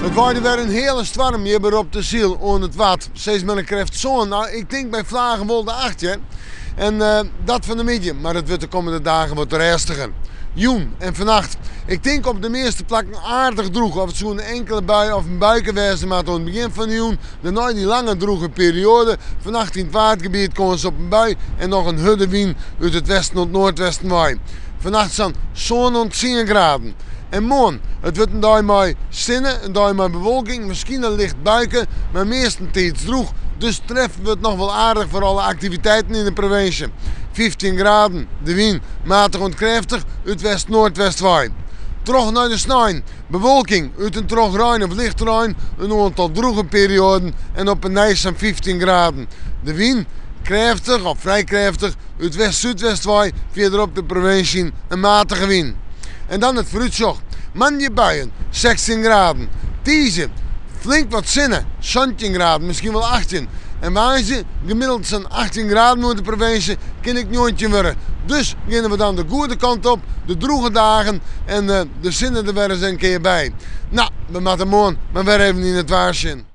It waaide wer in heale stoarm hjir by Roptasyl oan it Wad. Sis mar in krêft sân, no ik tink by flagen wol de acht hear. En dat fan 'e middei, mar it wurdt de kommende dagen wat rêstiger. Jûn en fannacht, ik tink op de measte plakken aardich drûch of it soe in inkele bui of in buike wêze moatte oan it begjin fan de jûn. Dêrnei dy lange drûge perioade. Fannacht yn it Waadgebiet kâns op in bui en noch in hurde wyn út it westen oant noardwesten wei. Fannacht sa'n sân oant tsien graden. En moarn, it wurdt in dei mei sinne, in dei mei bewolking, miskien in licht buike, mar meastentiids drûch, dus treffe we it noch wol aardich foar alle aktiviteiten yn de provinsje. 15 graden, de wyn matich oant krêftich út west-noardwest wei. Troch nei de snein, bewolking, út en troch rein of lichte rein, in oantal drûge perioaden en op 'e nij sa'n 15 graden. De wyn, krêftich of frij krêftich, út west-súdwest wei, fierder op de provinsje in matige wyn. En dan it foarútsjoch, moandei buien, 16 graden. Tiisdei flink wat sinne, 17 graden, miskien wol 18. En woansdei gemiddeld sa'n 18 graden oer de provinsje, kin ek 19 wurde. Dus geane we dan de goede kant op, de drûge dagen en de sinne der wer ris in kear by. No, we moatte moarn mar wer even yn it waar sjen.